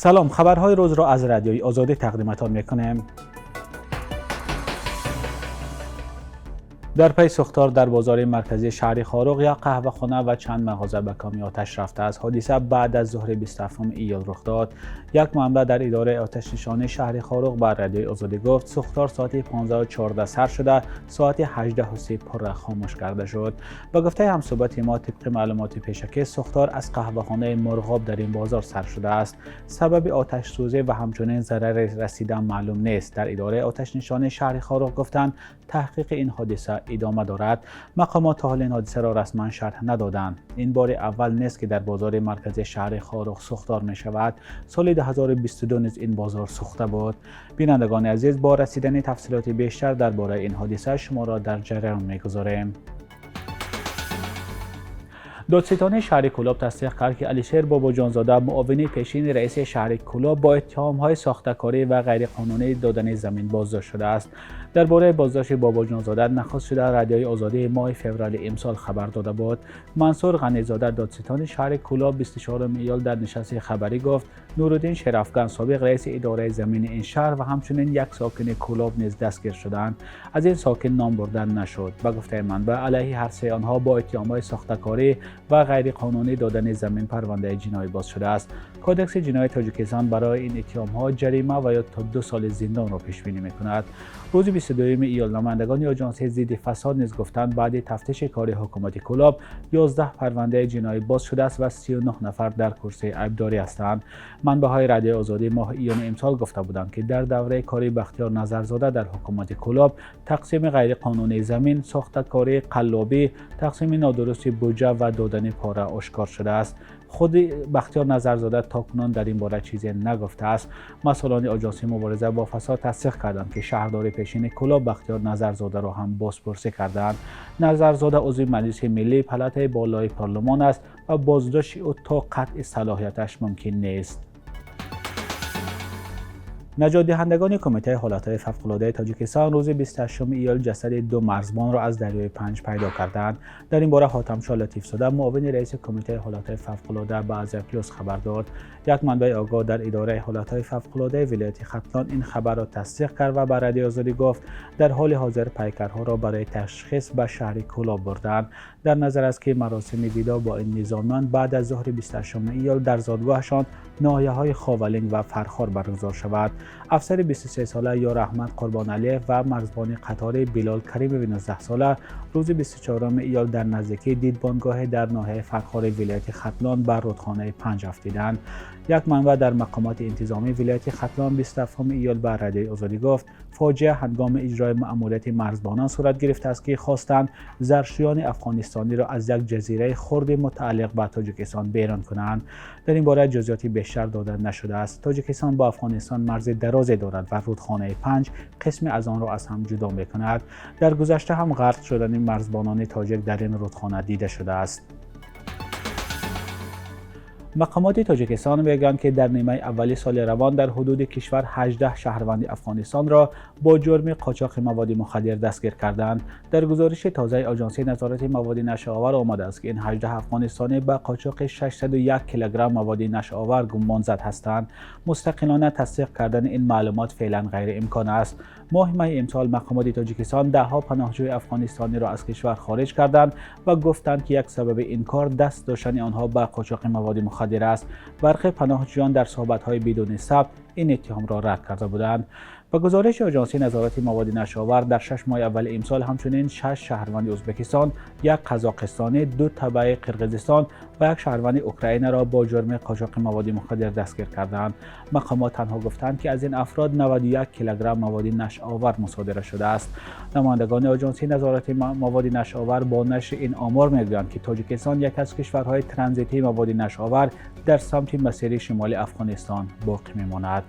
Салом, хабарҳои рӯзро аз Радиои Озодӣ тақдиматон мекунем. Дар пайи сӯхтор дар бозори марказии шаҳри Хоруғ як қаҳвахона ва чанд мағоза ба коми оташ рафтааст. Ҳодиса баъд аз зуҳри 27 июл рух дод. Як манбаъ дар идораи оташнишонии шаҳри Хоруғ ба Радиои Озодӣ гуфт, сӯхтор соати 15:14 сар шуда, соати 18:30 пурра хомӯш карда шуд. Ба гуфтаи ҳамсӯҳбати мо, тибқи маълумоти пешакӣ, сӯхтор аз қаҳвахонаи Мурғоб дар ин бозор сар шудааст. Сабаби оташсӯзӣ ва ҳамчунин зарари расида маълум нест. Дар идораи оташнишонии шаҳри Хоруғ гуфтанд, таҳқиқи ин ҳодиса идома дорад. Мақомот то ҳол ин ҳодисаро расман шарҳ надоданд. Ин бори аввал нест, ки дар бозори марказии шаҳри Хоруғ сӯхтор мешавад. Соли 2022 низ ин бозор сӯхта буд. Бинандагони азиз, бо расидани тафсилоти бештар дар бораи ин ҳодиса шуморо дар ҷараён мегузорем. Додситонии шаҳри Кӯлоб тасдиқ кард, ки Алишер Бобоҷонзода, муовини пешини раиси шаҳри Кӯлоб, бо иттиҳомҳои сохтакорӣ ва ғайриқонунӣ додани замин боздошт шудааст. Дар бораи боздошти Бобоҷонзода нахуст шуда Радиои Озодӣ моҳи феврали имсол хабар дода буд. Мансур Ғанизода, додситони шаҳри Кӯлоб, 24 июл дар нишасти хабарӣ гуфт, Нуруддин Шерафган, собиқ раиси идораи замини ин шаҳр, ва ҳамчунин як сокини Кӯлоб низ дастгир шудаанд. Аз ин сокин ном бурдан нашуд. Ба гуфтаи манбаъ, алайҳи ҳар се онҳо бо иттиҳомҳои сохтакорӣ ва ғайриқонунӣ додани замин парвандаи ҷиноӣ боз шудааст. Кодекси ҷиноии Тоҷикистон барои ин иттиҳомҳо ҷарима ва ё то 2 соли зиндонро пешбинӣ мекунад. Рӯзи 22 июл намояндагони Оҷонсии зидди фасод низ гуфтанд, баъди тафтиши кори ҳукумати Кӯлоб 11 парвандаи ҷиноӣ боз шудааст ва 39 нафар дар курсии айбдорӣ ҳастанд. Манбаъҳои Радиои Озодӣ моҳи июни имсол гуфта буданд, ки дар давраи кори Бахтиёр Назарзода дар ҳукумати Кӯлоб тақсими ғайриқонунии замин, сохтакорӣ, қаллобӣ, тақсими нодурусти буҷа ва додани пора ошкор шудааст. Худи Бахтиёр Назарзода то кунун дар ин бора чизе нагуфтааст. Масъулони Оҷонсии мубориза бо фасод тасдиқ карданд, ки шаҳрдори пешини Кӯлоб Бахтиёр Назарзодаро ҳам бозпурсӣ кардаанд. Назарзода узви Маҷлиси миллӣ, палатаи болои парлумон аст ва боздошти ӯ то қатъи салоҳияташ мумкин нест. Наҷотдиҳандагони Кумитаи ҳолатҳои фавқулодаи Тоҷикистон рӯзи 28 июл ҷасади 2 марзбонро аз дарёи Панҷ пайдо кардаанд. Дар ин бора Ҳотамшоҳ Латифзода, муовини раиси Кумитаи ҳолатҳои фавқулода, ба Азия Плюс хабар дод. Як манбаи огоҳ дар идораи ҳолатҳои фавқулодаи вилояти Хатлон ин хабарро тасдиқ кард ва ба Радиои Озодӣ гуфт, дар ҳоли ҳозир пайкарҳоро барои ташхис ба шаҳри Кӯлоб бурдаанд. Дар назар аст, ки маросими видоъ бо ин низомиён баъд аз зуҳри 28 июл дар зодгоҳашон ноҳияҳои Ховалинг ва Фархор баргузор шавад. Афсари 23-сола Ёраҳмад Қурбоналиев ва марзбони қатори Билол Каримови 19-сола рӯзи 24 июл дар наздикии дидбонгоҳе дар ноҳияи Фархори вилояти Хатлон ба рудхонаи Панҷ афтиданд. Як манбаъ дар мақомоти интизомии вилояти Хатлон 27 июл ба Радиои Озодӣ гуфт, фоҷиа ҳангоми иҷрои маъмурияти марзбонон сурат гирифтааст, ки хостанд заршӯёни афғонистониро аз як ҷазираи хурди мутааллиқ ба Тоҷикистон берун кунанд. Дар ин бора ҷузъиёти бештар дода нашудааст. Тоҷикистон бо Афғонистон марзи дарозе дорад ва рудхонаи Панҷ қисме аз онро аз ҳам ҷудо мекунад. Дар гузашта ҳам ғарқ шудани марзбонони тоҷик дар ин рудхона дида шудааст. Мақомоти Тоҷикистон мегӯянд, ки дар нимаи аввали соли равон дар ҳудуди кишвар 18 шаҳрванди Афғонистонро бо ҷурми қочоқи маводи мухаддир дастгир карданд. Дар гузориши тозаи Оҷонсии назорати маводи нашъаовар омадааст, ки ин 18 афғонистонӣ ба қочоқи 601 килограмм маводи нашъаовар гумонзад ҳастанд. Мустақилона тасдиқ кардани ин маълумот феълан ғайриимкон аст. Моҳи майи имсол мақомоти Тоҷикистон даҳҳо паноҳҷӯи афғонистониро аз кишвар хориҷ карданд ва гуфтанд, ки як сабаби ин кор даст доштани онҳо ба қочоқи маводи мухаддир аст. Бархе паноҳҷӯён дар суҳбатҳои бидуни сабт ин иттиҳомро рад карда буданд. Ба гузориши Оҷонсии назорати маводи нашъаовар, дар 6 моҳи аввали имсол ҳамчунин 6 шаҳрванди Ӯзбекистон, як қазоқистонӣ, 2 табаи Қирғизистон ва як шаҳрванди Украинаро бо ҷурми қочоқи маводи мухаддир дастгир карданд. Мақомот танҳо гуфтанд, ки аз ин афрод 91 килограмм маводи нашъаовар мусодира шудааст. Намояндагони Оҷонсии назорати маводи нашъаовар бо нашри ин омор мегӯянд, ки Тоҷикистон яке аз кишварҳои транзитии маводи нашъаовар дар самти масири шимоли Афғонистон боқӣ мемонад.